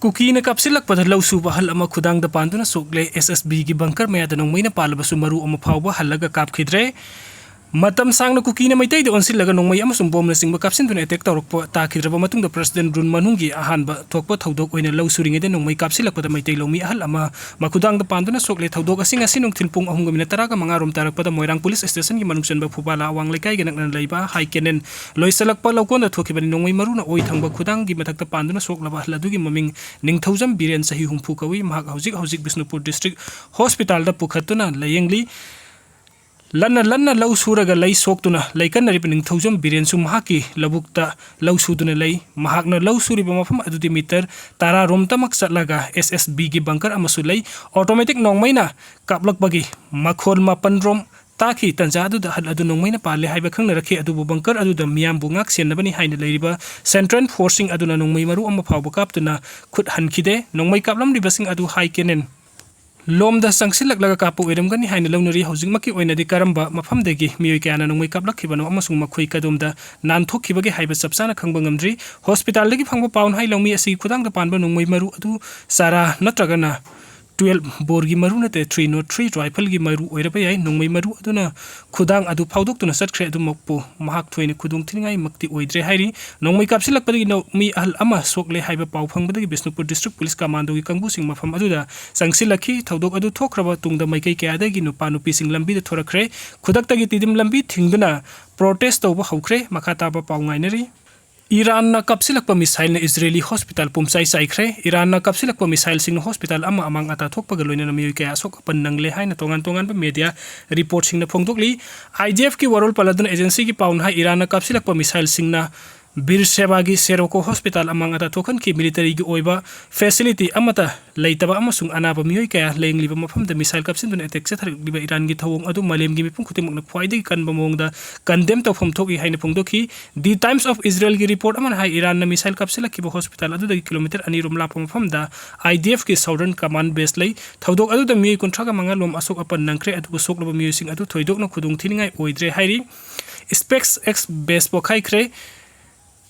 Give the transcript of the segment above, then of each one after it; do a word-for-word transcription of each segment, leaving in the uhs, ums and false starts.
ꯀꯨꯀꯤꯅ ꯀꯥꯞꯁꯤꯜꯂꯛꯄꯗ ꯂꯧ ꯁꯨꯕ ꯑꯍꯜ ꯑꯃ ꯈꯨꯗꯥꯡꯗ ꯄꯥꯟꯗꯨꯅ ꯁꯣꯛꯂꯦ꯫ ꯑꯦꯁ ꯑꯦꯁ ꯕꯤꯒꯤ ꯕꯪꯀꯔ ꯃꯌꯥꯗ ꯅꯣꯡꯃꯩꯅ ꯄꯥꯜꯂꯕꯁꯨ ꯃꯔꯨ ꯑꯃ ꯐꯥꯎꯕ ꯍꯜꯂꯒ ꯀꯥꯞꯈꯤꯗ꯭ꯔꯦ꯫ ꯃꯇꯝ ꯁꯥꯡꯅ ꯀꯨꯀꯤꯅ ꯃꯩꯇꯩꯗ ꯑꯣꯟꯁꯤꯜꯂꯒ ꯅꯣꯡꯃꯩ ꯑꯃꯁꯨꯡ ꯕꯣꯝꯅꯆꯤꯡꯕ ꯀꯥꯞꯁꯤꯟꯗꯨꯅ ꯑꯦꯇꯦꯛ ꯇꯧꯔꯛꯄ ꯇꯥꯈꯤꯗ꯭ꯔꯕ ꯃꯇꯨꯡꯗ ꯄ꯭ꯔꯁꯤꯗꯦꯟ ꯔꯨꯟ ꯃꯅꯨꯡꯒꯤ ꯑꯍꯥꯟꯕ ꯊꯣꯛꯄ ꯊꯧꯗꯣꯛ ꯑꯣꯏꯅ ꯂꯧ ꯁꯨꯔꯤꯉꯩꯗ ꯅꯣꯡꯃꯩ ꯀꯥꯞꯁꯤꯜꯂꯛꯄꯗ ꯃꯩꯇꯩ ꯂꯧꯃꯤ ꯑꯍꯜ ꯑꯃ ꯃꯈꯨꯗꯥꯡꯗ ꯄꯥꯟꯗꯨꯅ ꯁꯣꯛꯂꯦ꯫ ꯊꯧꯗꯣꯛ ꯑꯁꯤ ꯉꯁꯤ ꯅꯨꯡꯊꯤꯜ ꯄꯨꯡ ꯑꯍꯨꯝꯒ ꯃꯤꯅꯠ ꯇꯔꯥꯒ ꯃꯉꯥ ꯔꯣꯝ ꯇꯥꯔꯛꯄꯗ ꯃꯣꯏꯔꯥꯡ ꯄꯨꯂꯤꯁ ꯁ꯭ꯇꯦꯁꯟꯒꯤ ꯃꯅꯨꯡ ꯆꯟꯕ ꯐꯨꯕꯥꯂꯥ ꯑꯋꯥꯡ ꯂꯩꯀꯥꯏꯒ ꯅꯛꯅꯅ ꯂꯩꯕ ꯍꯥꯏ ꯀꯦꯅꯦꯜ ꯂꯣꯏꯁꯤꯜꯂꯛꯄ ꯂꯧꯀꯣꯟꯗ ꯊꯣꯛꯈꯤꯕꯅꯤ꯫ ꯅꯣꯡꯃꯩ ꯃꯔꯨꯅ ꯑꯣꯏ ꯊꯪꯕ ꯈꯨꯗꯥꯡꯒꯤ ꯃꯊꯛꯇ ꯄꯥꯟꯗꯨꯅ ꯁꯣꯛꯂꯕ ꯑꯍꯜ ꯑꯗꯨꯒꯤ ꯃꯃꯤꯡ ꯅꯤꯡꯊꯧꯖꯝ ꯕꯤꯔꯦꯟ, ꯆꯍꯤ ꯍꯨꯝꯐꯨ ꯀꯧꯏ꯫ ꯃꯍꯥꯛ ꯍꯧꯖꯤꯛ ꯍꯧꯖꯤꯛ ꯕꯤꯁꯅꯨꯄꯨꯔ ꯗꯤꯁꯇ꯭ꯔꯤꯛ ꯍꯣꯁꯄꯤꯇꯥꯜꯗ ꯄꯨꯈꯠꯇꯨꯅ ꯂꯥꯌꯦꯡꯂꯤ꯫ ꯂꯟꯅ ꯂꯟꯅ ꯂꯧ ꯁꯨꯔꯒ ꯂꯩ ꯁꯣꯛꯇꯨꯅ ꯂꯩꯀꯟꯅꯔꯤꯕ ꯅꯤꯡꯊꯧꯖꯝ ꯕꯤꯔꯦꯟꯁꯨ ꯃꯍꯥꯛꯀꯤ ꯂꯧꯕꯨꯛꯇ ꯂꯧ ꯁꯨꯗꯨꯅ ꯂꯩ꯫ ꯃꯍꯥꯛꯅ ꯂꯧ ꯁꯨꯔꯤꯕ ꯃꯐꯝ ꯑꯗꯨꯗꯤ ꯃꯤꯇꯔ ꯇꯔꯥ ꯔꯣꯝꯇꯃꯛ ꯆꯠꯂꯒ ꯑꯦꯁ ꯑꯦꯁ ꯕꯤꯒꯤ ꯕꯪꯀꯔ ꯑꯃꯁꯨ ꯂꯩ꯫ ꯑꯣꯇꯣꯃꯦꯇꯤꯛ ꯅꯣꯡꯃꯩꯅ ꯀꯥꯞꯂꯛꯄꯒꯤ ꯃꯈꯣꯜ ꯃꯥꯄꯟ ꯔꯣꯝ ꯇꯥꯈꯤ꯫ ꯇꯟꯖꯥ ꯑꯗꯨꯗ ꯑꯍꯜ ꯑꯗꯨ ꯅꯣꯡꯃꯩꯅ ꯄꯥꯜꯂꯦ ꯍꯥꯏꯕ ꯈꯪꯅꯔꯛꯈꯤ, ꯑꯗꯨꯕꯨ ꯕꯪꯀꯔ ꯑꯗꯨꯗ ꯃꯤꯌꯥꯝꯕꯨ ꯉꯥꯛ ꯁꯦꯟꯅꯕꯅꯤ ꯍꯥꯏꯅ ꯂꯩꯔꯤꯕ ꯁꯦꯟꯇ꯭ꯔꯦꯜ ꯐꯣꯔꯁꯁꯤꯡ ꯑꯗꯨꯅ ꯅꯣꯡꯃꯩ ꯃꯔꯨ ꯑꯃ ꯐꯥꯎꯕ ꯀꯥꯞꯇꯨꯅ ꯈꯨꯠ ꯍꯟꯈꯤꯗꯦ꯫ ꯅꯣꯡꯃꯩ ꯀꯥꯞꯂꯝꯂꯤꯕꯁꯤꯡ ꯑꯗꯨ ꯍꯥꯏ ꯀꯦꯅꯦꯜ ꯂꯣꯝꯗ ꯆꯪꯁꯤꯜꯂꯛꯂꯒ ꯀꯥꯞꯄ ꯑꯣꯏꯔꯝꯒꯅꯤ ꯍꯥꯏꯅ ꯂꯧꯅꯔꯤ꯫ ꯍꯧꯖꯤꯛꯃꯛꯀꯤ ꯑꯣꯏꯅꯗꯤ ꯀꯔꯝꯕ ꯃꯐꯝꯗꯒꯤ ꯃꯤꯑꯣꯏ ꯀꯌꯥꯅ ꯅꯣꯡꯃꯩ ꯀꯥꯞꯂꯛꯈꯤꯕꯅꯣ ꯑꯃꯁꯨꯡ ꯃꯈꯣꯏ ꯀꯗꯣꯝꯗ ꯅꯥꯟꯊꯣꯛꯈꯤꯕꯒꯦ ꯍꯥꯏꯕ ꯆꯞ ꯆꯥꯅ ꯈꯪꯕ ꯉꯝꯗ꯭ꯔꯤ꯫ ꯍꯣꯁꯄꯤꯇꯥꯜꯗꯒꯤ ꯐꯪꯕ ꯄꯥꯎꯅ ꯍꯥꯏ, ꯂꯧꯃꯤ ꯑꯁꯤꯒꯤ ꯈꯨꯗꯥꯡꯗ ꯄꯥꯟꯕ ꯅꯣꯡꯃꯩ ꯃꯔꯨ ꯑꯗꯨ ꯆꯥꯔꯥ ꯅꯠꯇ꯭ꯔꯒꯅ ꯇꯨꯌꯦꯜꯞ ꯕꯣꯔꯒꯤ ꯃꯔꯨ ꯅꯠꯇꯦ, ꯊ꯭ꯔꯤ ꯅꯣꯠ ꯊ꯭ꯔꯤ ꯔꯥꯏꯐꯜꯒꯤ ꯃꯔꯨ ꯑꯣꯏꯔꯕ ꯌꯥꯏ꯫ ꯅꯣꯡꯃꯩ ꯃꯔꯨ ꯑꯗꯨꯅ ꯈꯨꯗꯥꯡ ꯑꯗꯨ ꯐꯥꯎꯗꯣꯛꯇꯨꯅ ꯆꯠꯈ꯭ꯔꯦ, ꯑꯗꯨꯃꯛꯄꯨ ꯃꯍꯥꯛ ꯊꯣꯏꯅ ꯈꯨꯗꯣꯡ ꯊꯤꯅꯤꯡꯉꯥꯏꯃꯛꯇꯤ ꯑꯣꯏꯗ꯭ꯔꯦ ꯍꯥꯏꯔꯤ꯫ ꯅꯣꯡꯃꯩ ꯀꯥꯞꯁꯤꯜꯂꯛꯄꯗꯒꯤ ꯅꯣ-, ꯃꯤ ꯑꯍꯜ ꯑꯃ ꯁꯣꯛꯂꯦ ꯍꯥꯏꯕ ꯄꯥꯎ ꯐꯪꯕꯗꯒꯤ ꯕꯤꯁꯅꯨꯄꯨꯔ ꯗꯤꯁꯇ꯭ꯔꯤꯛ ꯄꯨꯂꯤꯁ ꯀꯃꯥꯟꯗꯣꯒꯤ ꯀꯥꯡꯕꯨꯁꯤꯡ ꯃꯐꯝ ꯑꯗꯨꯗ ꯆꯪꯁꯤꯜꯂꯛꯈꯤ꯫ ꯊꯧꯗꯣꯛ ꯑꯗꯨ ꯊꯣꯛꯈ꯭ꯔꯕ ꯇꯨꯡꯗ ꯃꯥꯏꯀꯩ ꯀꯌꯥꯗꯒꯤ ꯅꯨꯄꯥ ꯅꯨꯄꯤꯁꯤꯡ ꯂꯝꯕꯤꯗ ꯊꯣꯔꯛꯈ꯭ꯔꯦ꯫ ꯈꯨꯗꯛꯇꯒꯤ ꯇꯤꯗꯤꯝ ꯂꯝꯕꯤ ꯊꯤꯡꯗꯨꯅ ꯄ꯭ꯔꯣꯇꯦꯁ ꯇꯧꯕ ꯍꯧꯈ꯭ꯔꯦ꯫ ꯃꯈꯥ ꯇꯥꯕ ꯄꯥꯎ ꯉꯥꯏꯅꯔꯤ꯫ ꯏꯔꯥꯟꯅ ꯀꯥꯞꯁꯤꯜꯂꯛꯄ ꯃꯤꯁꯥꯏꯜꯅ ꯏꯖꯔꯦꯂꯤ ꯍꯣꯁꯄꯤꯇꯥꯜ ꯄꯨꯝꯆꯥꯏ ꯆꯥꯏꯈ꯭ꯔꯦ꯫ ꯏꯔꯥꯟꯅ ꯀꯥꯞꯁꯤꯜꯂꯛꯄ ꯃꯤꯁꯥꯏꯜꯁꯤꯡꯅ ꯍꯣꯁꯄꯤꯇꯥꯜ ꯑꯃ ꯑꯃꯥꯡ ꯑꯇꯥ ꯊꯣꯛꯄꯒ ꯂꯣꯏꯅꯅ ꯃꯤꯑꯣꯏ ꯀꯌꯥ ꯑꯁꯣꯛ ꯑꯄꯟ ꯅꯪꯂꯦ ꯍꯥꯏꯅ ꯇꯣꯉꯥꯟ ꯇꯣꯉꯥꯟꯕ ꯃꯦꯗꯤꯌꯥ ꯔꯤꯄꯣꯔꯠꯁꯤꯡꯅ ꯐꯣꯡꯗꯣꯛꯂꯤ꯫ ꯑꯥꯏ ꯗꯤ ꯑꯦꯐꯀꯤ ꯋꯥꯔꯣꯜ ꯄꯜꯂꯗꯨꯅ ꯑꯦꯖꯦꯟꯁꯤꯒꯤ ꯄꯥꯎꯅ ꯍꯥꯏ, ꯏꯔꯥꯟꯅ ꯀꯥꯞꯁꯤꯜꯂꯛꯄ ꯃꯤꯁꯥꯏꯜꯁꯤꯡꯅ ꯕꯤꯔ ꯁꯦꯕꯥꯒꯤ ꯁꯦꯔꯣꯀꯣ ꯍꯣꯁꯄꯤꯇꯥꯜ ꯑꯃꯥꯡ ꯑꯇꯥ ꯊꯣꯛꯍꯟꯈꯤ꯫ ꯃꯤꯂꯤꯇꯔꯤꯒꯤ ꯑꯣꯏꯕ ꯐꯦꯁꯤꯂꯤꯇꯤ ꯑꯃꯠꯇ ꯂꯩꯇꯕ ꯑꯃꯁꯨꯡ ꯑꯅꯥꯕ ꯃꯤꯑꯣꯏ ꯀꯌꯥ ꯂꯥꯌꯦꯡꯂꯤꯕ ꯃꯐꯝꯗ ꯃꯤꯁꯥꯏꯜ ꯀꯥꯞꯁꯤꯟꯗꯨꯅ ꯑꯦꯇꯦꯛ ꯆꯠꯊꯔꯛꯂꯤꯕ ꯏꯔꯥꯟꯒꯤ ꯊꯧꯑꯣꯡ ꯑꯗꯨ ꯃꯥꯂꯦꯝꯒꯤ ꯃꯤꯄꯨꯝ ꯈꯨꯗꯤꯡꯃꯛꯅ ꯈ꯭ꯋꯥꯏꯗꯒꯤ ꯀꯟꯕ ꯃꯑꯣꯡꯗ ꯀꯟꯗꯦꯝ ꯇꯧꯐꯝ ꯊꯣꯛꯏ ꯍꯥꯏꯅ ꯐꯣꯡꯗꯣꯛꯈꯤ꯫ ꯗꯤ ꯇꯥꯏꯝꯁ ꯑꯣꯐ ꯏꯖꯔꯦꯜꯒꯤ ꯔꯤꯄꯣꯔꯠ ꯑꯃꯅ ꯍꯥꯏ, ꯏꯔꯥꯟꯅ ꯃꯤꯁꯥꯏꯜ ꯀꯥꯞꯁꯤꯜꯂꯛꯈꯤꯕ ꯍꯣꯁꯄꯤꯇꯥꯜ ꯑꯗꯨꯗꯒꯤ ꯀꯤꯂꯣꯃꯤꯇꯔ ꯑꯅꯤ ꯔꯣꯝ ꯂꯥꯞꯄ ꯃꯐꯝꯗ ꯑꯥꯏ ꯗꯤ ꯑꯦꯐꯀꯤ ꯁꯥꯎꯗꯔꯟ ꯀꯃꯥꯟ ꯕꯦꯁ ꯂꯩ꯫ ꯊꯧꯗꯣꯛ ꯑꯗꯨꯗ ꯃꯤꯑꯣꯏ ꯀꯨꯟꯊ꯭ꯔꯥꯒ ꯃꯉꯥ ꯂꯣꯝ ꯑꯁꯣꯛ ꯑꯄꯟ ꯅꯪꯈ꯭ꯔꯦ, ꯑꯗꯨꯒ ꯁꯣꯛꯂꯕ ꯃꯤꯑꯣꯏꯁꯤꯡ ꯑꯗꯨ ꯊꯣꯏꯗꯣꯛꯅ ꯈꯨꯗꯣꯡ ꯊꯤꯅꯤꯡꯉꯥꯏ ꯑꯣꯏꯗ꯭ꯔꯦ ꯍꯥꯏꯔꯤ꯫ ꯁ꯭ꯄꯦꯁ ꯑꯦꯛꯁ ꯕꯦꯁ ꯄꯣꯈꯥꯏꯈ꯭ꯔꯦ꯫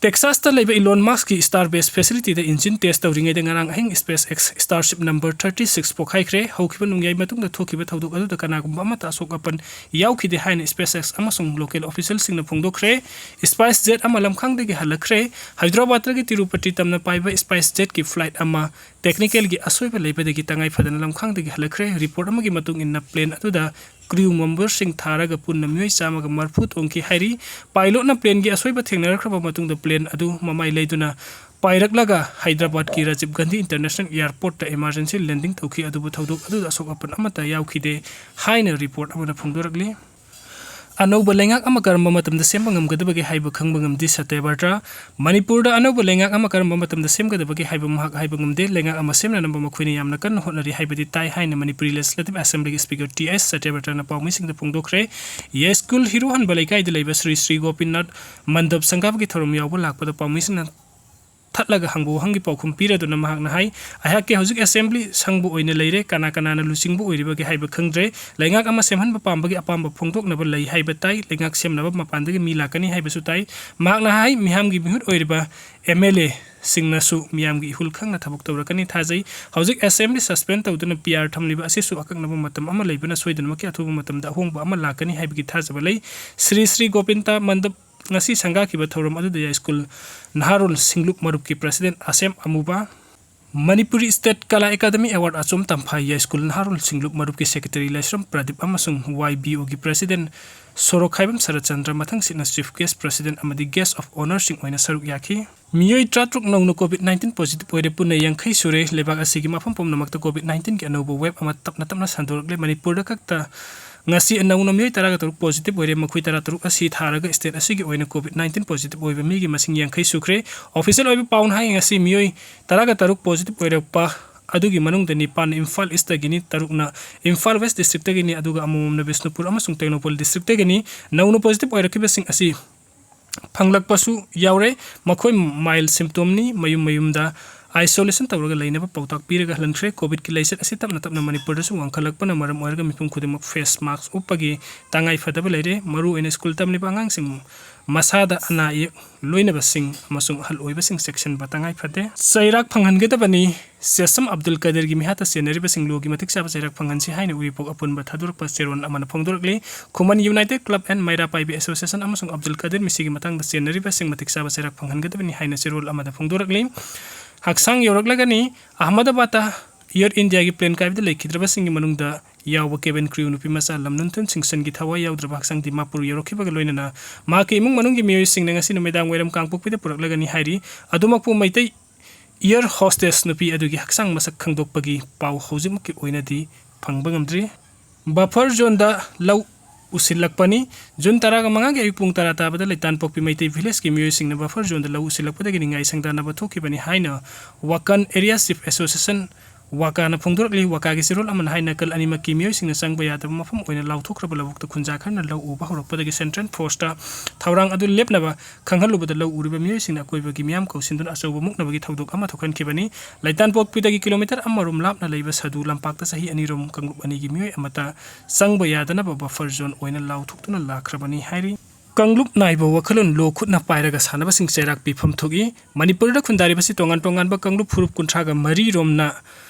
ꯇꯦꯛꯁꯥꯁꯇ ꯂꯩꯕ ꯏꯂꯣꯟ ꯃꯁꯛꯀꯤ ꯁ꯭ꯇꯥꯔ ꯕꯦꯁ ꯐꯦꯁꯤꯂꯤꯇꯤꯗ ꯏꯟꯖꯤꯟ ꯇꯦꯁ ꯇꯧꯔꯤꯉꯩꯗ ꯉꯔꯥꯡ ꯑꯍꯤꯡ SpaceX starship number thirty six ꯄꯣꯈꯥꯏꯈ꯭ꯔꯦ꯫ ꯍꯧꯈꯤꯕ ꯅꯣꯡꯌꯥꯏ ꯃꯇꯨꯡꯗ ꯊꯣꯛꯈꯤꯕ ꯊꯧꯗꯣꯛ ꯑꯗꯨꯗ ꯀꯅꯥꯒꯨꯝꯕ ꯑꯃꯠꯇ ꯑꯁꯣꯛ ꯑꯄꯟ ꯌꯥꯎꯈꯤꯗꯦ ꯍꯥꯏꯅ ꯁ꯭ꯄꯦꯁ ꯑꯦꯛꯁ ꯑꯃꯁꯨꯡ ꯂꯣꯀꯦꯜ ꯑꯣꯐꯤꯁꯤꯌꯦꯜꯁꯤꯡꯅ ꯐꯣꯡꯗꯣꯛꯈ꯭ꯔꯦ꯫ ꯁ꯭ꯄꯥꯏꯁ ꯖꯦꯠ ꯑꯃ ꯂꯝꯈꯥꯡꯗꯒꯤ ꯍꯜꯂꯛꯈ꯭ꯔꯦ꯫ ꯍꯥꯏꯗ꯭ꯔꯕꯥꯗꯇꯒꯤ ꯇꯤꯔꯨꯄꯇꯤ ꯇꯝꯅ ꯄꯥꯏꯕ ꯁ꯭ꯄꯥꯏꯁ ꯖꯦꯠꯀꯤ ꯐ꯭ꯂꯥꯏꯠ ꯑꯃ ꯇꯦꯛꯅꯤꯀꯦꯜꯒꯤ ꯑꯁꯣꯏꯕ ꯂꯩꯕꯗꯒꯤ ꯇꯉꯥꯏ ꯐꯗꯅ ꯂꯝꯈꯥꯡꯗꯒꯤ ꯍꯜꯂꯛꯈ꯭ꯔꯦ꯫ ꯔꯤꯄꯣꯔꯠ ꯑꯃꯒꯤ ꯃꯇꯨꯡ ꯏꯟꯅ, ꯄ꯭ꯂꯦꯟ ꯑꯗꯨꯗ ꯀ꯭ꯔꯤꯎ ꯃꯦꯝꯕꯔꯁꯤꯡ ꯊꯥꯔꯒ ꯄꯨꯟꯅ ꯃꯤꯑꯣꯏ ꯆꯥꯝꯃꯒ ꯃꯔꯤꯐꯨ ꯇꯣꯡꯈꯤ ꯍꯥꯏꯔꯤ꯫ ꯄꯥꯏꯂꯣꯠꯅ ꯄ꯭ꯂꯦꯟꯒꯤ ꯑꯁꯣꯏꯕ ꯊꯦꯡꯅꯔꯛꯈ꯭ꯔꯕ ꯃꯇꯨꯡꯗ ꯄ꯭ꯂꯦꯟ ꯑꯗꯨ ꯃꯃꯥꯏ ꯂꯩꯗꯨꯅ ꯄꯥꯏꯔꯛꯂꯒ ꯍꯥꯏꯗ꯭ꯔꯕꯥꯗꯀꯤ ꯔꯥꯖꯤꯕ ꯒꯥꯟꯙꯤ ꯏꯟꯇꯔꯅꯦꯁꯅꯦꯜ ꯑꯦꯌꯔꯄꯣꯔꯠꯇ ꯏꯃꯥꯔꯖꯦꯟꯁꯤ ꯂꯦꯟꯗꯤꯡ ꯇꯧꯈꯤ, ꯑꯗꯨꯕꯨ ꯊꯧꯗꯣꯛ ꯑꯗꯨꯗ ꯑꯁꯣꯛ ꯑꯄꯟ ꯑꯃꯠꯇ ꯌꯥꯎꯈꯤꯗꯦ ꯍꯥꯏꯅ ꯔꯤꯄꯣꯔꯠ ꯑꯃꯅ ꯐꯣꯡꯗꯣꯔꯛꯂꯤ꯫ ꯑꯅꯧꯕ ꯂꯩꯉꯥꯛ ꯑꯃ ꯀꯔꯝꯕ ꯃꯇꯝꯗ ꯁꯦꯝꯕ ꯉꯝꯒꯗꯕꯒꯦ ꯍꯥꯏꯕ ꯈꯪꯕ ꯉꯝꯗꯦ, ꯁꯇ꯭ꯌꯕ꯭ꯔꯇ꯫ ꯃꯅꯤꯄꯨꯔꯗ ꯑꯅꯧꯕ ꯂꯩꯉꯥꯛ ꯑꯃ ꯀꯔꯝꯕ ꯃꯇꯝꯗ ꯁꯦꯝꯒꯗꯕꯒꯦ ꯍꯥꯏꯕ ꯃꯍꯥꯛ ꯍꯥꯏꯕ ꯉꯝꯗꯦ꯫ ꯂꯩꯉꯥꯛ ꯑꯃ ꯁꯦꯝꯅꯅꯕ ꯃꯈꯣꯏꯅ ꯌꯥꯝꯅ ꯀꯟꯅ ꯍꯣꯠꯅꯔꯤ ꯍꯥꯏꯕꯗꯤ ꯇꯥꯏ ꯍꯥꯏꯅ ꯃꯅꯤꯄꯨꯔꯤ ꯂꯦꯖꯤꯁꯂꯦꯇꯤꯚ ꯑꯦꯁꯦꯝꯕ꯭ꯂꯤꯒꯤ ꯁ꯭ꯄꯤꯀꯔ ꯇꯤ ꯑꯦꯁ ꯁꯇ꯭ꯌꯕ꯭ꯔꯇꯅ ꯄꯥꯎꯃꯤꯁꯤꯡꯗ ꯐꯣꯡꯗꯣꯛꯈ꯭ꯔꯦ꯫ ꯌꯥꯏꯁ꯭ꯀꯨꯜ ꯍꯤꯔꯨꯍꯟꯕ ꯂꯩꯀꯥꯏꯗ ꯂꯩꯕ ꯁ꯭ꯔꯤ ꯁ꯭ꯔꯤ ꯒꯣꯄꯤꯅꯥꯊ ꯃꯟꯗꯞ ꯁꯪꯒꯥꯕꯒꯤ ꯊꯧꯔꯝ ꯌꯥꯎꯕ ꯂꯥꯛꯄꯗ ꯄꯥꯎꯃꯤꯁꯤꯡꯅ ꯊꯠꯂꯒ ꯍꯪꯕ ꯋꯥꯍꯪꯒꯤ ꯄꯥꯎꯈꯨꯝ ꯄꯤꯔꯗꯨꯅ ꯃꯍꯥꯛꯅ ꯍꯥꯏ, "ꯑꯩꯍꯥꯛꯀꯤ ꯍꯧꯖꯤꯛ ꯑꯦꯁꯦꯝꯕ꯭ꯂꯤ ꯁꯪꯕ ꯑꯣꯏꯅ ꯂꯩꯔꯦ, ꯀꯅꯥ ꯀꯅꯥꯅ ꯂꯨꯆꯤꯡꯕ ꯑꯣꯏꯔꯤꯕꯒꯦ ꯍꯥꯏꯕ ꯈꯪꯗ꯭ꯔꯦ꯫ ꯂꯩꯉꯥꯛ ꯑꯃ ꯁꯦꯝꯍꯟꯕ ꯄꯥꯝꯕꯒꯤ ꯑꯄꯥꯝꯕ ꯐꯣꯡꯗꯣꯛꯅꯕ ꯂꯩ ꯍꯥꯏꯕ ꯇꯥꯏ꯫ ꯂꯩꯉꯥꯛ ꯁꯦꯝꯅꯕ ꯃꯄꯥꯟꯗꯒꯤ ꯃꯤ ꯂꯥꯛꯀꯅꯤ ꯍꯥꯏꯕꯁꯨ ꯇꯥꯏ꯫" ꯃꯍꯥꯛꯅ ꯍꯥꯏ, ꯃꯤꯌꯥꯝꯒꯤ ꯃꯤꯍꯨꯠ ꯑꯣꯏꯔꯤꯕ ꯑꯦꯝ ꯑꯦꯜ ꯑꯦꯁꯤꯡꯅꯁꯨ ꯃꯤꯌꯥꯝꯒꯤ ꯏꯍꯨꯜ ꯈꯪꯅ ꯊꯕꯛ ꯇꯧꯔꯛꯀꯅꯤ ꯊꯥꯖꯩ꯫ ꯍꯧꯖꯤꯛ ꯑꯦꯁꯦꯝꯕ꯭ꯂꯤ ꯁꯁꯄꯦꯟ ꯇꯧꯗꯨꯅ ꯄꯤ ꯑꯥꯔ ꯊꯝꯂꯤꯕ ꯑꯁꯤꯁꯨ ꯑꯀꯛꯅꯕ ꯃꯇꯝ ꯑꯃ ꯂꯩꯕꯅ ꯁꯣꯏꯗꯅꯃꯛꯀꯤ ꯑꯊꯨꯕ ꯃꯇꯝꯗ ꯑꯍꯣꯡꯕ ꯑꯃ ꯂꯥꯛꯀꯅꯤ ꯍꯥꯏꯕꯒꯤ ꯊꯥꯖꯕ ꯂꯩ꯫ ꯁ꯭ꯔꯤ ꯁ꯭ꯔꯤ ꯒꯣꯄꯤꯟꯇ ꯃꯟꯗꯞ ꯉꯁꯤ ꯁꯪꯒꯥꯈꯤꯕ ꯊꯧꯔꯝ ꯑꯗꯨꯗ ꯌꯥꯏꯁ꯭ꯀꯨꯜ ꯅꯍꯥꯔꯣꯜ ꯁꯤꯡꯂꯨꯞ ꯃꯔꯨꯞꯀꯤ ꯄ꯭ꯔꯁꯤꯗꯦꯟ ꯑꯁꯦꯝ ꯑꯃꯨꯕ, ꯃꯅꯤꯄꯨꯔꯤ ꯁ꯭ꯇꯦꯠ ꯀꯂꯥ ꯑꯦꯀꯥꯗꯃꯤ ꯑꯦꯋꯥꯔꯗ ꯑꯆꯨꯝ ꯇꯝꯐꯥ ꯌꯥꯏꯁ꯭ꯀꯨꯜ ꯅꯍꯥꯔꯣꯜ ꯁꯤꯡꯂꯨꯞ ꯃꯔꯨꯞꯀꯤ ꯁꯦꯀ꯭ꯔꯦꯇꯔꯤ ꯂꯥꯏꯁ꯭ꯔꯝ ꯄ꯭ꯔꯗꯤꯞ ꯑꯃꯁꯨꯡ ꯋꯥꯏ ꯕꯤ ꯑꯣꯒꯤ ꯄ꯭ꯔꯁꯤꯗꯦꯟ ꯁꯣꯔꯣꯛꯈꯥꯏꯕꯝ ꯁꯔꯠꯆꯟꯗ꯭ꯔ ꯃꯊꯪꯁꯤꯠꯅ ꯆꯤꯐ ꯒꯦꯁ꯭ꯠ ꯄ꯭ꯔꯁꯤꯗꯦꯟ ꯑꯃꯗꯤ ꯒꯦꯁ꯭ꯠ ꯑꯣꯐ ꯑꯣꯅꯔꯁꯤꯡ ꯑꯣꯏꯅ ꯁꯔꯨꯛ ꯌꯥꯈꯤ꯫ ꯃꯤꯑꯣꯏ ꯇꯔꯥꯇꯔꯨꯛ ꯅꯧꯅ ꯀꯣꯚꯤꯗ ꯅꯥꯏꯟꯇꯤꯟ ꯄꯣꯖꯤꯇꯤꯚ ꯑꯣꯏꯔꯦ꯫ ꯄꯨꯟꯅ ꯌꯥꯡꯈꯩ ꯁꯨꯔꯦ꯫ ꯂꯩꯕꯥꯛ ꯑꯁꯤꯒꯤ ꯃꯐꯝ ꯄꯨꯝꯅꯃꯛꯇ ꯀꯣꯚꯤꯗ ꯅꯥꯏꯟꯇꯤꯟꯒꯤ ꯑꯅꯧꯕ ꯋꯦꯕ ꯑꯃ ꯇꯞꯅ ꯇꯞꯅ ꯁꯟꯗꯣꯔꯛꯂꯦ꯫ ꯃꯅꯤꯄꯨꯔꯗ ꯈꯛꯇ ꯉꯁꯤ ꯅꯧꯅ ꯃꯤꯑꯣꯏ ꯇꯔꯥꯒ ꯇꯔꯨꯛ ꯄꯣꯖꯤꯇꯤꯚ ꯑꯣꯏꯔꯦ꯫ ꯃꯈꯣꯏ ꯇꯔꯥꯇꯔꯨꯛ ꯑꯁꯤ ꯊꯥꯔꯒ ꯁ꯭ꯇꯦꯠ ꯑꯁꯤꯒꯤ ꯑꯣꯏꯅ ꯀꯣꯚꯤꯗ ꯅꯥꯏꯟꯇꯤꯟ ꯄꯣꯖꯤꯇꯤꯚ ꯑꯣꯏꯕ ꯃꯤꯒꯤ ꯃꯁꯤꯡ ꯌꯥꯡꯈꯩ ꯁꯨꯈ꯭ꯔꯦ꯫ ꯑꯣꯐꯤꯁꯤꯌꯦꯜ ꯑꯣꯏꯕ ꯄꯥꯎꯅ ꯍꯥꯏ, ꯉꯁꯤ ꯃꯤꯑꯣꯏ ꯇꯔꯥꯒ ꯇꯔꯨꯛ ꯄꯣꯖꯤꯇꯤꯚ ꯑꯣꯏꯔꯛꯄ ꯑꯗꯨꯒꯤ ꯃꯅꯨꯡꯗ ꯅꯤꯄꯥꯟꯅ ꯏꯝꯐꯥꯜ ꯏꯁ꯭ꯇꯒꯤꯅꯤ, ꯇꯔꯨꯛꯅ ꯏꯝꯐꯥꯜ ꯋꯦꯁ꯭ꯠ ꯗꯤꯁꯇ꯭ꯔꯤꯛꯇꯒꯤꯅꯤ, ꯑꯗꯨꯒ ꯑꯃꯃꯝꯅ ꯕꯤꯁꯅꯨꯄꯨꯔ ꯑꯃꯁꯨꯡ ꯇꯦꯡꯅꯧꯄꯜ ꯗꯤꯁꯇ꯭ꯔꯤꯛꯇꯒꯤꯅꯤ꯫ ꯅꯧꯅ ꯄꯣꯖꯤꯇꯤꯚ ꯑꯣꯏꯔꯛꯈꯤꯕꯁꯤꯡ ꯑꯁꯤ ꯐꯪꯂꯛꯄꯁꯨ ꯌꯥꯎꯔꯦ꯫ ꯃꯈꯣꯏ ꯃꯥꯏꯜ ꯁꯤꯝꯇꯣꯝꯅꯤ꯫ ꯃꯌꯨꯝ ꯃꯌꯨꯝꯗ isolation ꯇꯧꯔꯒ ꯂꯩꯅꯕ ꯄꯥꯎꯇꯥꯛ ꯄꯤꯔꯒ ꯍꯜꯍꯟꯈ꯭ꯔꯦ꯫ COVID-ꯀꯤ ꯂꯥꯏꯆꯠ ꯑꯁꯤ ꯇꯞꯅ ꯇꯞꯅ ꯃꯅꯤꯄꯨꯔꯗꯁꯨ ꯋꯥꯡꯈꯠꯂꯛꯄꯅ ꯃꯔꯝ ꯑꯣꯏꯔꯒ ꯃꯤꯄꯨꯝ ꯈꯨꯗꯤꯡꯃꯛ face mask ꯎꯞꯄꯒꯤ ꯇꯉꯥꯏ ꯐꯗꯕ ꯂꯩꯔꯦ꯫ ꯃꯔꯨꯑꯣꯏꯅ ꯁ꯭ꯀꯨꯜ ꯇꯝꯂꯤꯕ ꯑꯉꯥꯡꯁꯤꯡ, ꯃꯁꯥꯗ ꯑꯅꯥ ꯑꯌꯦꯛ ꯂꯣꯏꯅꯕꯁꯤꯡ ꯑꯃꯁꯨꯡ ꯑꯍꯜ ꯑꯣꯏꯕꯁꯤꯡ ꯆꯦꯛꯁꯤꯟꯕ ꯇꯉꯥꯏ ꯐꯗꯦ꯫ ꯆꯩꯔꯥꯛ ꯐꯪꯍꯟꯒꯗꯕꯅꯤ꯫ ꯁꯦꯁꯝ ꯑꯕꯗꯨꯜ ꯀꯗꯤꯔꯒꯤ ꯃꯤꯍꯥꯠꯇ ꯆꯦꯟꯅꯔꯤꯕꯁꯤꯡ ꯂꯣꯒꯤ ꯃꯇꯤꯛ ꯆꯥꯕ ꯆꯩꯔꯥꯛ ꯐꯪꯍꯟꯁꯤ ꯍꯥꯏꯅ ꯎꯔꯤꯄꯣꯛ ꯑꯄꯨꯟꯕ ꯊꯥꯗꯣꯔꯛꯄ ꯆꯦꯔꯣꯜ ꯑꯃꯅ ꯐꯣꯡꯗꯣꯔꯛꯂꯤ꯫ ꯈꯨꯃꯟ United Club and ꯃꯩꯔꯥ ꯄꯥꯏꯕꯤ Association ꯑꯃꯁꯨꯡ ꯑꯕꯗꯨꯜ ꯀꯗꯤꯔ ꯃꯤꯁꯤꯒꯤ ꯃꯇꯥꯡꯗ ꯆꯦꯟꯅꯔꯤꯕꯁꯤꯡ ꯃꯇꯤꯛ ꯆꯥꯕ ꯆꯩꯔꯥꯛ ꯐꯪꯍꯟꯒꯗꯕꯅꯤ ꯍꯥꯏꯅ ꯆꯦꯔꯣꯜ ꯑꯃꯗ ꯐꯣꯡꯗꯣꯔꯛꯂꯤ꯫ ꯍꯛꯆꯥꯡ ꯌꯧꯔꯛꯂꯒꯅꯤ꯫ ꯑꯍꯃꯗꯕꯥꯗꯇ Air Indiaꯒꯤ plane ꯀꯥꯏꯕꯗ ꯂꯩꯈꯤꯗ꯭ꯔꯕꯁꯤꯡꯒꯤ ꯃꯅꯨꯡꯗ ꯌꯥꯎꯕ cabin crew ꯅꯨꯄꯤ ꯃꯆꯥ ꯂꯝꯅꯨꯟꯊꯨꯟ ꯁꯤꯡꯁꯟꯒꯤ ꯊꯋꯥꯏ ꯌꯥꯎꯗ꯭ꯔꯕ ꯍꯛꯆꯥꯡꯗꯤ ꯗꯤꯃꯥꯄꯨꯔ ꯌꯧꯔꯛꯈꯤꯕꯒ ꯂꯣꯏꯅꯅ ꯃꯍꯥꯛꯀꯤ ꯏꯃꯨꯡ ꯃꯅꯨꯡꯒꯤ ꯃꯤꯑꯣꯏꯁꯤꯡꯅ ꯉꯁꯤ ꯅꯨꯃꯤꯗꯥꯡ ꯋꯥꯏꯔꯝ ꯀꯥꯡꯄꯣꯛꯄꯤꯗ ꯄꯨꯔꯛꯂꯒꯅꯤ ꯍꯥꯏꯔꯤ꯫ ꯑꯗꯨꯃꯛꯄꯨ ꯃꯩꯇꯩ air hostess ꯅꯨꯄꯤ ꯑꯗꯨꯒꯤ ꯍꯛꯆꯥꯡ ꯃꯁꯛ ꯈꯪꯗꯣꯛꯄꯒꯤ ꯄꯥꯎ ꯍꯧꯖꯤꯛꯃꯛꯀꯤ ꯑꯣꯏꯅꯗꯤ ꯐꯪꯕ ꯉꯝꯗ꯭ꯔꯤ꯫ Buffer zoneꯗ ꯂꯧ ꯎꯁꯤꯜꯂꯛꯄꯅꯤ꯫ ꯖꯨꯟ ꯇꯔꯥꯒ ꯃꯉꯥꯒꯤ ꯑꯌꯨꯛ ꯄꯨꯡ ꯇꯔꯥ ꯇꯥꯕꯗ ꯂꯩꯇꯥꯟꯄꯣꯛꯄꯤ ꯃꯩꯇꯩ villageꯀꯤ ꯃꯤꯑꯣꯏꯁꯤꯡꯅ buffer zoneꯗ ꯂꯧ ꯎꯁꯤꯜꯂꯛꯄꯗꯒꯤ ꯅꯤꯡꯉꯥꯏ ꯁꯪꯗꯥꯅꯕ ꯊꯣꯛꯈꯤꯕꯅꯤ ꯍꯥꯏꯅ ꯋꯥꯀꯟ Area Chief Association ꯋꯥꯀꯥꯅ ꯐꯣꯡꯗꯣꯔꯛꯂꯤ꯫ ꯋꯥꯀꯥꯒꯤ ꯆꯦꯔꯣꯜ ꯑꯃꯅ ꯍꯥꯏ, ꯅꯥꯀꯜ ꯑꯅꯤꯃꯛꯀꯤ ꯃꯤꯑꯣꯏꯁꯤꯡꯅ ꯆꯪꯕ ꯌꯥꯗꯕ ꯃꯐꯝ ꯑꯣꯏꯅ ꯂꯥꯎꯊꯣꯛꯈ꯭ꯔꯕ ꯂꯧꯕꯨꯛꯇ ꯈꯨꯟꯖꯥ ꯈꯔꯅ ꯂꯧ ꯎꯕ ꯍꯧꯔꯛꯄꯗꯒꯤ central forceꯇ ꯊꯧꯔꯥꯡ ꯑꯗꯨ ꯂꯦꯞꯅꯕ ꯈꯪꯍꯜꯂꯨꯕꯗ ꯂꯧ ꯎꯔꯤꯕ ꯃꯤꯑꯣꯏꯁꯤꯡꯅ ꯑꯀꯣꯏꯕꯒꯤ ꯃꯤꯌꯥꯝ ꯀꯧꯁꯤꯟꯗꯨꯅ ꯑꯆꯧꯕ ꯃꯨꯛꯅꯕꯒꯤ ꯊꯧꯗꯣꯛ ꯑꯃ ꯊꯣꯛꯍꯟꯈꯤꯕꯅꯤ꯫ ꯂꯩꯇꯥꯟꯄꯣꯛꯄꯤꯗꯒꯤ kilometre ꯑꯃꯔꯣꯝ ꯂꯥꯞꯅ ꯂꯩꯕ ꯁꯗꯨ ꯂꯝꯄꯥꯛꯇ ꯆꯍꯤ ꯑꯅꯤꯔꯣꯝ ꯀꯥꯡꯂꯨꯞ ꯑꯅꯤꯒꯤ ꯃꯤꯑꯣꯏ ꯑꯃꯠꯇ ꯆꯪꯕ ꯌꯥꯗꯅꯕ buffer zone ꯑꯣꯏꯅ ꯂꯥꯎꯊꯣꯛꯇꯨꯅ ꯂꯥꯛꯈ꯭ꯔꯕꯅꯤ ꯍꯥꯏꯔꯤ꯫ ꯀꯥꯡꯂꯨꯞ ꯅꯥꯏꯕ ꯋꯥꯈꯜꯂꯣꯟ ꯂꯣ ꯈꯨꯠꯅ ꯄꯥꯏꯔꯒ ꯁꯥꯟꯅꯕꯁꯤꯡ ꯆꯩꯔꯥꯛ ꯄꯤꯐꯝ ꯊꯣꯛꯏ꯫ ꯃꯅꯤꯄꯨꯔꯗ ꯈꯨꯟꯗꯥꯔꯤꯕꯁꯤ ꯇꯣꯉꯥꯟ ꯇꯣꯉꯥꯟꯕ ꯀꯥꯡꯂꯨꯞ ꯐꯨꯔꯨꯞ ꯀꯨꯟꯊ꯭ꯔꯥꯒ ꯃꯔꯤ ꯔꯣꯝꯅ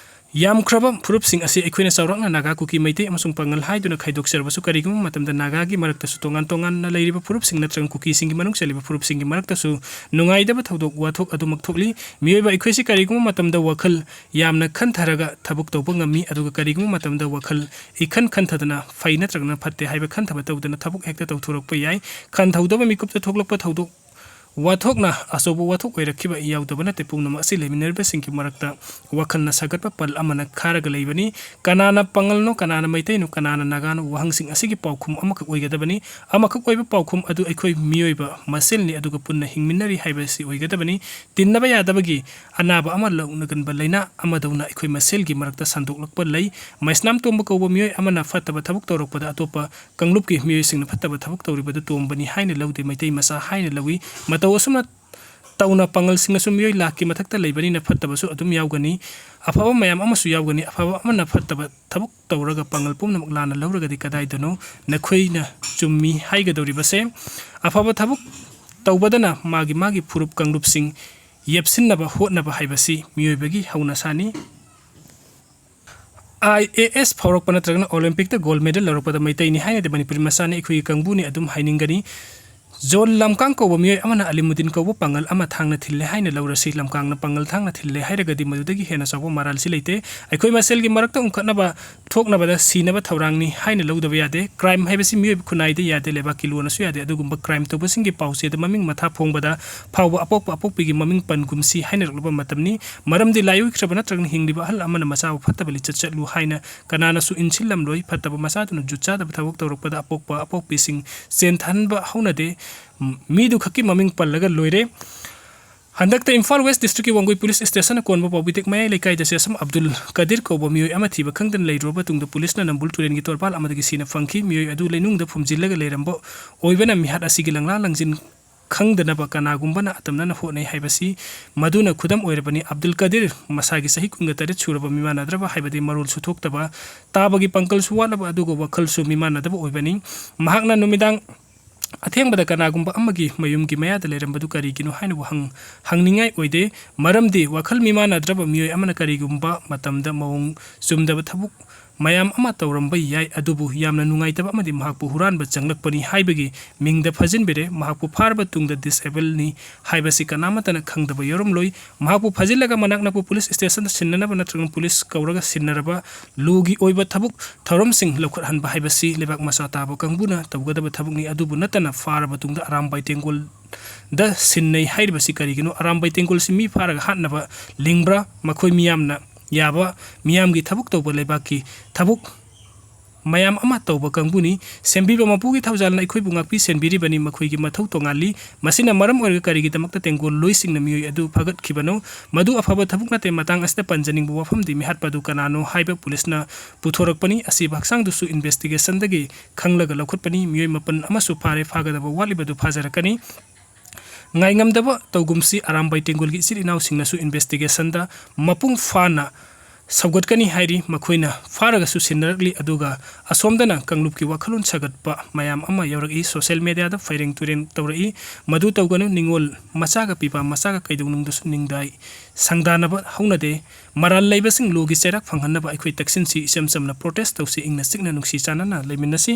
ꯌꯥꯝꯈ꯭ꯔꯕ ꯐꯨꯔꯨꯞꯁꯤꯡ ꯑꯁꯤ ꯑꯩꯈꯣꯏꯅ ꯆꯥꯎꯔꯥꯛꯅ ꯅꯥꯒꯥ, ꯀꯨꯀꯤ, ꯃꯩꯇꯩ ꯑꯃꯁꯨꯡ ꯄꯥꯉꯜ ꯍꯥꯏꯗꯨꯅ ꯈꯥꯏꯗꯣꯛꯆꯔꯕꯁꯨ, ꯀꯔꯤꯒꯨꯝꯕ ꯃꯇꯝꯗ ꯅꯥꯒꯥꯒꯤ ꯃꯔꯛꯇꯁꯨ ꯇꯣꯉꯥꯟ ꯇꯣꯉꯥꯟꯅ ꯂꯩꯔꯤꯕ ꯐꯨꯔꯨꯞꯁꯤꯡ ꯅꯠꯇ꯭ꯔꯒ ꯀꯨꯀꯤꯁꯤꯡꯒꯤ ꯃꯅꯨꯡ ꯆꯜꯂꯤꯕ ꯐꯨꯔꯨꯞꯁꯤꯡꯒꯤ ꯃꯔꯛꯇꯁꯨ ꯅꯨꯡꯉꯥꯏꯗꯕ ꯊꯧꯗꯣꯛ ꯋꯥꯊꯣꯛ ꯑꯗꯨꯃꯛ ꯊꯣꯛꯂꯤ꯫ ꯃꯤꯑꯣꯏꯕ ꯑꯩꯈꯣꯏꯁꯤ ꯀꯔꯤꯒꯨꯝꯕ ꯃꯇꯝꯗ ꯋꯥꯈꯜ ꯌꯥꯝꯅ ꯈꯟꯊꯔꯒ ꯊꯕꯛ ꯇꯧꯕ ꯉꯝꯃꯤ, ꯑꯗꯨꯒ ꯀꯔꯤꯒꯨꯝꯕ ꯃꯇꯝꯗ ꯋꯥꯈꯜ ꯏꯈꯟ ꯈꯟꯊꯗꯅ ꯐꯩ ꯅꯠꯇ꯭ꯔꯒꯅ ꯐꯠꯇꯦ ꯍꯥꯏꯕ ꯈꯟꯊꯕ ꯇꯧꯗꯅ ꯊꯕꯛ ꯍꯦꯛꯇ ꯇꯧꯊꯣꯔꯛꯄ ꯌꯥꯏ꯫ ꯈꯟꯊꯍꯧꯗꯕ ꯃꯤꯀꯨꯞꯇ ꯊꯣꯛꯂꯛꯄ ꯊꯧꯗꯣꯛ ꯋꯥꯊꯣꯛꯅ ꯑꯆꯧꯕ ꯋꯥꯊꯣꯛ ꯑꯣꯏꯔꯛꯈꯤꯕ ꯌꯥꯎꯗꯕ ꯅꯠꯇꯦ꯫ ꯄꯨꯝꯅꯃꯛ ꯑꯁꯤ ꯂꯩꯃꯤꯟꯅꯔꯤꯕꯁꯤꯡꯒꯤ ꯃꯔꯛꯇ ꯋꯥꯈꯜꯅ ꯁꯥꯒꯠꯄ ꯄꯜ ꯑꯃꯅ ꯈꯥꯔꯒ ꯂꯩꯕꯅꯤ꯫ ꯀꯅꯥꯅ ꯄꯥꯉꯜꯅꯣ, ꯀꯅꯥꯅ ꯃꯩꯇꯩꯅꯣ, ꯀꯅꯥꯅ ꯅꯥꯒꯥꯅꯣ, ꯋꯥꯍꯪꯁꯤꯡ ꯑꯁꯤꯒꯤ ꯄꯥꯎꯈꯨꯝ ꯑꯃꯈꯛ ꯑꯣꯏꯒꯗꯕꯅꯤ꯫ ꯑꯃꯈꯛ ꯑꯣꯏꯕ ꯄꯥꯎꯈꯨꯝ ꯑꯗꯨ ꯑꯩꯈꯣꯏ ꯃꯤꯑꯣꯏꯕ ꯃꯁꯦꯜꯅꯤ, ꯑꯗꯨꯒ ꯄꯨꯟꯅ ꯍꯤꯡꯃꯤꯟꯅꯔꯤ ꯍꯥꯏꯕꯁꯤ ꯑꯣꯏꯒꯗꯕꯅꯤ꯫ ꯇꯤꯟꯅꯕ ꯌꯥꯗꯕꯒꯤ ꯑꯅꯥꯕ ꯑꯃ ꯂꯧꯅꯒꯟꯕ ꯂꯥꯏꯅꯥ ꯑꯃꯗꯧꯅ ꯑꯩꯈꯣꯏ ꯃꯁꯦꯜꯒꯤ ꯃꯔꯛꯇ ꯁꯟꯗꯣꯛꯂꯛꯄ ꯂꯩ꯫ ꯃꯩꯁꯅꯥꯝ ꯇꯣꯝꯕ ꯀꯧꯕ ꯃꯤꯑꯣꯏ ꯑꯃꯅ ꯐꯠꯇꯕ ꯊꯕꯛ ꯇꯧꯔꯛꯄꯗ ꯑꯇꯣꯞꯄ ꯀꯥꯡꯂꯨꯞꯀꯤ ꯃꯤꯑꯣꯏꯁꯤꯡꯅ ꯐꯠꯇꯕ ꯊꯕꯛ ꯇꯧꯔꯤꯕꯗꯨ ꯇꯣꯝꯕꯅꯤ ꯍꯥꯏꯅ ꯂꯧꯗꯦ, ꯃꯩꯇꯩ ꯃꯆꯥ ꯍꯥꯏꯅ ꯂꯧꯏ꯫ ꯃꯇꯧ ꯑꯁꯨꯝꯅ ꯇꯧꯅ ꯄꯥꯡꯒꯜꯁꯤꯡꯅꯁꯨ ꯃꯤꯑꯣꯏ ꯂꯥꯛꯀꯤ ꯃꯊꯛꯇ ꯂꯩꯕꯅꯤꯅ ꯐꯠꯇꯕꯁꯨ ꯑꯗꯨꯝ ꯌꯥꯎꯒꯅꯤ꯫ ꯑꯐꯕ ꯃꯌꯥꯝ ꯑꯃꯁꯨ ꯌꯥꯎꯒꯅꯤ꯫ ꯑꯐꯕ ꯑꯃꯅ ꯐꯠꯇꯕ ꯊꯕꯛ ꯇꯧꯔꯒ ꯄꯥꯡꯒꯜ ꯄꯨꯝꯅꯃꯛ ꯂꯥꯟꯅ ꯂꯧꯔꯒꯗꯤ ꯀꯗꯥꯏꯗꯅꯣ ꯅꯈꯣꯏꯅ ꯆꯨꯝꯃꯤ ꯍꯥꯏꯒꯗꯧꯔꯤꯕꯁꯦ? ꯑꯐꯕ ꯊꯕꯛ ꯇꯧꯕꯗꯅ ꯃꯥꯒꯤ ꯃꯥꯒꯤ ꯐꯨꯔꯨꯞ ꯀꯥꯡꯂꯨꯞꯁꯤꯡ ꯌꯦꯞꯁꯤꯟꯅꯕ ꯍꯣꯠꯅꯕ ꯍꯥꯏꯕꯁꯤ ꯃꯤꯑꯣꯏꯕꯒꯤ ꯍꯧꯅꯁꯥꯅꯤ꯫ ꯑꯥꯏ ꯑꯦ ꯑꯦꯁ ꯐꯥꯎꯔꯛꯄ ꯅꯠꯇ꯭ꯔꯒꯅ ꯑꯣꯂꯦꯝꯄꯤꯛꯇ ꯒꯣꯜ ꯃꯦꯗꯜ ꯂꯧꯔꯛꯄꯗ ꯃꯩꯇꯩꯅꯤ ꯍꯥꯏꯅꯗꯤ ꯃꯅꯤꯄꯨꯔꯤ ꯃꯆꯥꯅꯤ, ꯑꯩꯈꯣꯏꯒꯤ ꯀꯥꯡꯕꯨꯅꯤ ꯑꯗꯨꯝ ꯍꯥꯏꯅꯤꯡꯒꯅꯤ꯫ ꯖꯣꯟ ꯂꯝꯀꯥꯡ ꯀꯧꯕ ꯃꯤꯑꯣꯏ ꯑꯃꯅ ꯑꯂꯤꯃꯨꯗꯤꯟ ꯀꯧꯕ ꯄꯥꯡꯒꯜ ꯑꯃ ꯊꯥꯡꯅ ꯊꯤꯜꯂꯦ ꯍꯥꯏꯅ ꯂꯧꯔꯁꯤ꯫ ꯂꯝꯀꯥꯡꯅ ꯄꯥꯡꯒꯜ ꯊꯥꯡꯅ ꯊꯤꯜꯂꯦ ꯍꯥꯏꯔꯒꯗꯤ ꯃꯗꯨꯗꯒꯤ ꯍꯦꯟꯅ ꯆꯥꯎꯕ ꯃꯔꯥꯜꯁꯤ ꯂꯩꯇꯦ꯫ ꯑꯩꯈꯣꯏ ꯃꯁꯦꯜꯒꯤ ꯃꯔꯛꯇ ꯎꯪꯈꯠꯅꯕ ꯊꯣꯛꯅꯕꯗ ꯁꯤꯅꯕ ꯊꯧꯔꯥꯡꯅꯤ ꯍꯥꯏꯅ ꯂꯧꯗꯕ ꯌꯥꯗꯦ꯫ ꯀ꯭ꯔꯥꯏꯝ ꯍꯥꯏꯕꯁꯤ ꯃꯤꯑꯣꯏꯕ ꯈꯨꯟꯅꯥꯏꯗ ꯌꯥꯗꯦ, ꯂꯩꯕꯥꯛꯀꯤ ꯂꯣꯟꯅꯁꯨ ꯌꯥꯗꯦ꯫ ꯑꯗꯨꯒꯨꯝꯕ ꯀ꯭ꯔꯥꯏꯝ ꯇꯧꯕꯁꯤꯡꯒꯤ ꯄꯥꯎꯆꯦꯗ ꯃꯃꯤꯡ ꯃꯊꯥ ꯐꯣꯡꯕꯗ ꯐꯥꯎꯕ ꯑꯄꯣꯛꯄ ꯑꯄꯣꯛꯄꯤꯒꯤ ꯃꯃꯤꯡ ꯄꯟꯒꯨꯝꯁꯤ ꯍꯥꯏꯅꯔꯛꯂꯕ ꯃꯇꯝꯅꯤ꯫ ꯃꯔꯝꯗꯤ ꯂꯥꯏꯑꯣꯏꯈ꯭ꯔꯕ ꯅꯠꯇ꯭ꯔꯒꯅ ꯍꯤꯡꯂꯤꯕ ꯑꯍꯜ ꯑꯃꯅ ꯃꯆꯥꯕꯨ ꯐꯠꯇꯕ ꯂꯤꯆꯠ ꯆꯠꯂꯨ ꯍꯥꯏꯅ ꯀꯅꯥꯅꯁꯨ ꯏꯟꯁꯤꯜꯂꯝꯂꯣꯏ꯫ ꯐꯠꯇꯕ ꯃꯆꯥꯗꯨꯅ ꯖꯨꯠ ꯆꯥꯗꯕ ꯊꯕꯛ ꯇꯧꯔꯛꯄꯗ ꯑꯄꯣꯛꯄ ꯑꯄꯣꯛꯄꯤꯁꯤꯡ ꯆꯦꯟꯊꯍꯟꯕ ꯍꯧꯅꯗꯦ꯫ ꯃꯤꯗꯨ ꯈꯛꯀꯤ ꯃꯃꯤꯡ ꯄꯜꯂꯒ ꯂꯣꯏꯔꯦ꯫ ꯍꯟꯗꯛꯇ ꯏꯝꯐꯥꯜ ꯋꯦꯁ ꯗꯤꯁꯇ꯭ꯔꯤꯛꯀꯤ ꯋꯥꯡꯒꯣꯏ ꯄꯨꯂꯤꯁ ꯁ꯭ꯇꯦꯁꯟꯅ ꯀꯣꯟꯕ ꯄꯥꯎꯕꯤꯇꯦꯛ ꯃꯌꯥꯏ ꯂꯩꯀꯥꯏꯗ ꯁꯦꯁꯝ ꯑꯕꯗꯨꯜ ꯀꯗꯤꯔ ꯀꯧꯕ ꯃꯤꯑꯣꯏ ꯑꯃ ꯊꯤꯕ ꯈꯪꯗꯅ ꯂꯩꯔꯨꯔꯕ ꯇꯨꯡꯗ ꯄꯨꯂꯤꯁꯅ ꯅꯝꯕꯨꯜ ꯇꯨꯔꯦꯜꯒꯤ ꯇꯣꯔꯕꯥꯜ ꯑꯃꯗꯒꯤ ꯁꯤꯅ ꯐꯪꯈꯤ꯫ ꯃꯤꯑꯣꯏ ꯑꯗꯨ ꯂꯩꯅꯨꯡꯗ ꯐꯨꯝꯖꯤꯜꯂꯒ ꯂꯩꯔꯝꯕ ꯑꯣꯏꯕꯅ ꯃꯤꯍꯥꯠ ꯑꯁꯤꯒꯤ ꯂꯪꯂꯥ ꯂꯪꯖꯤꯟ ꯈꯪꯗꯅꯕ ꯀꯅꯥꯒꯨꯝꯕꯅ ꯑꯇꯝꯅꯅ ꯍꯣꯠꯅꯩ ꯍꯥꯏꯕꯁꯤ ꯃꯗꯨꯅ ꯈꯨꯗꯝ ꯑꯣꯏꯔꯕꯅꯤ꯫ ꯑꯕꯗꯨꯜ ꯀꯗꯤꯔ ꯃꯁꯥꯒꯤ ꯆꯍꯤ ꯀꯨꯟꯒ ꯇꯔꯦꯠ ꯁꯨꯔꯕ ꯃꯤꯃꯥꯟꯅꯗ꯭ꯔꯕ ꯍꯥꯏꯕꯗꯤ ꯃꯔꯣꯜꯁꯨ ꯊꯣꯛꯇꯕ, ꯇꯥꯕꯒꯤ ꯄꯥꯡꯒꯜꯁꯨ ꯋꯥꯠꯂꯕ ꯑꯗꯨꯒ ꯋꯥꯈꯜꯁꯨ ꯃꯤꯃꯥꯟꯅꯗꯕ ꯑꯣꯏꯕꯅꯤ꯫ ꯃꯍꯥꯛꯅ ꯅꯨꯃꯤꯗꯥꯡ ꯑꯊꯦꯡꯕꯗ ꯀꯅꯥꯒꯨꯝꯕ ꯑꯃꯒꯤ ꯃꯌꯨꯝꯒꯤ ꯃꯌꯥꯗ ꯂꯩꯔꯝꯕꯗꯨ ꯀꯔꯤꯒꯤꯅꯣ ꯍꯥꯏꯅꯕꯨ ꯍꯪ-, ꯍꯪꯅꯤꯡꯉꯥꯏ ꯑꯣꯏꯗꯦ꯫ ꯃꯔꯝꯗꯤ ꯋꯥꯈꯜ ꯃꯤꯃꯥꯟꯅꯗ꯭ꯔꯕ ꯃꯤꯑꯣꯏ ꯑꯃꯅ ꯀꯔꯤꯒꯨꯝꯕ ꯃꯇꯝꯗ ꯃꯑꯣꯡ ꯆꯨꯝꯗꯕ ꯊꯕꯛ ꯃꯌꯥꯝ ꯑꯃ ꯇꯧꯔꯝꯕ ꯌꯥꯏ, ꯑꯗꯨꯕꯨ ꯌꯥꯝꯅ ꯅꯨꯡꯉꯥꯏꯇꯕ ꯑꯃꯗꯤ ꯃꯍꯥꯛꯄꯨ ꯍꯨꯔꯥꯟꯕ ꯆꯪꯂꯛꯄꯅꯤ ꯍꯥꯏꯕꯒꯤ ꯃꯤꯡꯗ ꯐꯥꯖꯤꯟꯕꯤꯔꯦ꯫ ꯃꯍꯥꯛꯄꯨ ꯐꯥꯔꯕ ꯇꯨꯡꯗ ꯗꯤꯁꯑꯦꯕꯜꯅꯤ ꯍꯥꯏꯕꯁꯤ ꯀꯅꯥꯃꯠꯇꯅ ꯈꯪꯗꯕ ꯌꯥꯎꯔꯝꯂꯣꯏ꯫ ꯃꯍꯥꯛꯄꯨ ꯐꯥꯖꯤꯜꯂꯒ ꯃꯅꯥꯛ ꯅꯛꯄ ꯄꯨꯂꯤꯁ ꯁ꯭ꯇꯦꯁꯟꯗ ꯁꯤꯟꯅꯅꯕ ꯅꯠꯇ꯭ꯔꯒ ꯄꯨꯂꯤꯁ ꯀꯧꯔꯒ ꯁꯤꯟꯅꯔꯕ ꯂꯣꯒꯤ ꯑꯣꯏꯕ ꯊꯕꯛ ꯊꯧꯔꯝꯁꯤꯡ ꯂꯧꯈꯠꯍꯟꯕ ꯍꯥꯏꯕꯁꯤ ꯂꯩꯕꯥꯛ ꯃꯆꯥ ꯇꯥꯕ ꯀꯥꯡꯕꯨꯅ ꯇꯧꯒꯗꯕ ꯊꯕꯛꯅꯤ꯫ ꯑꯗꯨꯕꯨ ꯅꯠꯇꯅ ꯐꯥꯔꯕ ꯇꯨꯡꯗ ꯑꯔꯥꯝꯕꯥꯏ ꯇꯦꯡꯒꯣꯜꯗ ꯁꯤꯟꯅꯩ ꯍꯥꯏꯔꯤꯕꯁꯤ ꯀꯔꯤꯒꯤꯅꯣ? ꯑꯔꯥꯝꯕꯥꯏ ꯇꯦꯡꯒꯣꯜꯁꯤ ꯃꯤ ꯐꯥꯔꯒ ꯍꯥꯠꯅꯕ ꯂꯤꯡꯕ꯭ꯔꯥ? ꯃꯈꯣꯏ ꯃꯤꯌꯥꯝꯅ ꯌꯥꯕ, ꯃꯤꯌꯥꯝꯒꯤ ꯊꯕꯛ ꯇꯧꯕ, ꯂꯩꯕꯥꯛꯀꯤ ꯊꯕꯛ ꯃꯌꯥꯝ ꯑꯃ ꯇꯧꯕ ꯀꯥꯡꯕꯨꯅꯤ꯫ ꯁꯦꯝꯕꯤꯕ ꯃꯄꯨꯒꯤ ꯊꯧꯖꯥꯜꯅ ꯑꯩꯈꯣꯏꯕꯨ ꯉꯥꯛꯄꯤ ꯁꯦꯟꯕꯤꯔꯤꯕꯅꯤ꯫ ꯃꯈꯣꯏꯒꯤ ꯃꯊꯧ ꯇꯣꯉꯥꯜꯂꯤ꯫ ꯃꯁꯤꯅ ꯃꯔꯝ ꯑꯣꯏꯔꯒ ꯀꯔꯤꯒꯤꯗꯃꯛꯇ ꯇꯦꯡꯒꯣꯜ ꯂꯣꯏꯁꯤꯡꯅ ꯃꯤꯑꯣꯏ ꯑꯗꯨ ꯐꯒꯠꯈꯤꯕꯅꯣ? ꯃꯗꯨ ꯑꯐꯕ ꯊꯕꯛ ꯅꯠꯇꯦ꯫ ꯃꯇꯥꯡ ꯑꯁꯤꯗ ꯄꯟꯖꯅꯤꯡꯕ ꯋꯥꯐꯝꯗꯤ ꯃꯤꯍꯥꯠꯄ ꯑꯗꯨ ꯀꯅꯥꯅꯣ ꯍꯥꯏꯕ ꯄꯨꯂꯤꯁꯅ ꯄꯨꯊꯣꯔꯛꯄꯅꯤ꯫ ꯑꯁꯤꯕ ꯍꯛꯆꯥꯡꯗꯨꯁꯨ ꯏꯟꯚꯦꯁꯇꯤꯒꯦꯁꯟꯗꯒꯤ ꯈꯪꯂꯒ ꯂꯧꯈꯠꯄꯅꯤ꯫ ꯃꯤꯑꯣꯏ ꯃꯥꯄꯟ ꯑꯃꯁꯨ ꯐꯥꯔꯦ꯫ ꯐꯥꯒꯗꯕ ꯋꯥꯠꯂꯤꯕꯗꯨ ꯐꯥꯖꯔꯛꯀꯅꯤ꯫ ꯉꯥꯏꯉꯝꯗꯕ ꯇꯧꯒꯨꯝꯁꯤ, ꯑꯔꯥꯝꯕꯥꯏ ꯇꯦꯡꯒꯣꯜꯒꯤ ꯏꯆꯤꯜ ꯏꯅꯥꯎꯁꯤꯡꯅꯁꯨ investigation ꯗ ꯃꯄꯨꯡ ꯐꯥꯅ ꯁꯧꯒꯠꯀꯅꯤ ꯍꯥꯏꯔꯤ꯫ ꯃꯈꯣꯏꯅ ꯐꯥꯔꯒꯁꯨ ꯁꯤꯟꯅꯔꯛꯂꯤ, ꯑꯗꯨꯒ ꯑꯁꯣꯝꯗꯅ ꯀꯥꯡꯂꯨꯞꯀꯤ ꯋꯥꯈꯜꯂꯣꯟ ꯁꯥꯒꯠꯄ ꯃꯌꯥꯝ ꯑꯃ ꯌꯥꯎꯔꯛꯏ꯫ Social media ꯗ ꯐꯩꯔꯦꯡ ꯇꯨꯔꯦꯡ ꯇꯧꯔꯛꯏ꯫ ꯃꯗꯨ ꯇꯧꯒꯅꯨ, ꯅꯤꯡꯉꯣꯜ ꯃꯆꯥꯒ ꯄꯤꯕꯥ ꯃꯆꯥꯒ ꯀꯩꯗꯧꯅꯨꯡꯗꯁꯨ ꯅꯤꯡꯗꯥꯏ ꯁꯪꯗꯥꯅꯕ ꯍꯧꯅꯗꯦ꯫ ꯃꯔꯥꯜ ꯂꯩꯕꯁꯤꯡ ꯂꯣꯒꯤ ꯆꯩꯔꯥꯛ ꯐꯪꯍꯟꯅꯕ ꯑꯩꯈꯣꯏ ꯇꯛꯁꯤꯟꯁꯤ, ꯏꯆꯝ ꯆꯝꯅ protest ꯇꯧꯁꯤ, ꯏꯪꯅ ꯆꯤꯛꯅ ꯅꯨꯡꯁꯤ ꯆꯥꯟꯅꯅ ꯂꯩꯃꯤꯟꯅꯁꯤ꯫